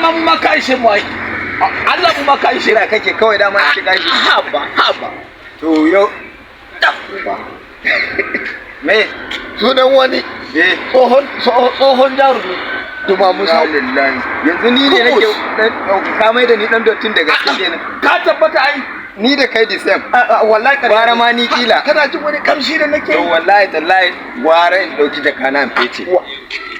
Dama mu ma ka ishe mu ai. Allah, mu ma ka ishe mu. Jira kake kawai dama in shiga shi. Haba, haba. To yau me? Sunan wani tsohon jarumi Duma Musa. Lillahi, yanzu ni ne nake dan ka mai da ni dan dottin daga kenan. Ka tabbata ai. Ni da kai the same. Wallahi ƙarya Gwara ne. ma ni kila. Kana jin wani kamshi da nake To yi? wallahi tallahi gwara in dauki jaka na in fece.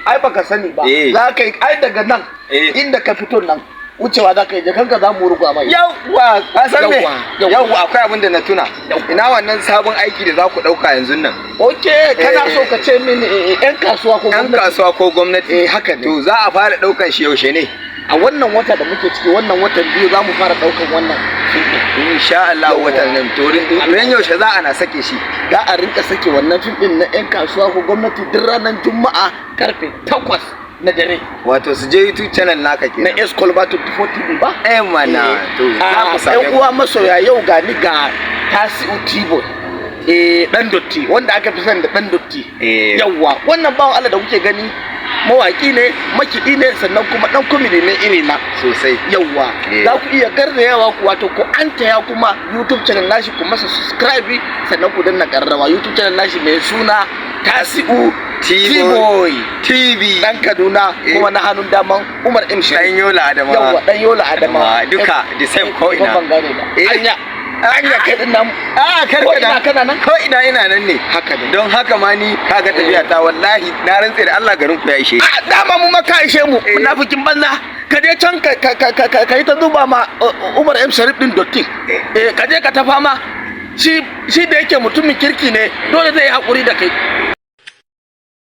Ai baka sani ba. Za ka yi ai daga nan inda ka fito nan, wucewa za ka yi, jakanka za mu ruga mai. Yawwa, ka san me? Yawwa, yawwa. Yawwa, akwai abin da na tuna. Ina wannan sabon aiki da za ku dauka yanzu nan? Ok, kana so ka ce mini yan kasuwa ko Yan gwamnati? kasuwa ko gwamnati. Eh, haka ne. To za a fara daukan shi yaushe ne? A wannan wata da muke ciki, wannan watan biyu, za mu fara daukan wannan fim ɗin. Insha Allah. Yawwa. Watan nan, to ran yaushe za a na sake shi? Za a rinka sake wannan fim din na yan kasuwa ko gwamnati duk ranar Juma'a karfe 8 na dare. Wato su je YouTube channel naka Na kenan. S Kolba 24 TV ba. Eh mana, to za ku same Yan uwa masoya, yau ga ni ga Tasi'u Tibo, dan dotti wanda aka fi sani da dan dotti. Yawwa, wannan bawan Allah da kuke gani mawaki ne, makiɗi ne, sannan kuma dan comedy ne iri na. Sosai. Yawwa, za ku iya garzayawa ku, wato ku antaya kuma YouTube channel nashi, ku masa subscribe, sannan ku danna karrawa. YouTube channel nashi mai suna Tasi'u T-Boy T-Boy TV. Dan Kaduna, kuma na hannun daman Umar M Sharif. Dan Yola Adamawa. Yawwa, dan Yola Adamawa. Duka the same ko ina. Ban gane ba. Anya, anya kai din nan? A kar Ko ka ina kana nan? Ko ina ina nan ne. Haka ne. Don haka ma ni kaga tafiya ta, wallahi na rantse da Allah garin ku ya ishe ni. A dama mu ma ka ishe mu. Munafikin banza, ka je can ka yi ta duba ma Umar M Sharif din dotti. Eh, ka je ka ta fama. Shi da yake mutumin kirki ne, dole zai yi hakuri da kai.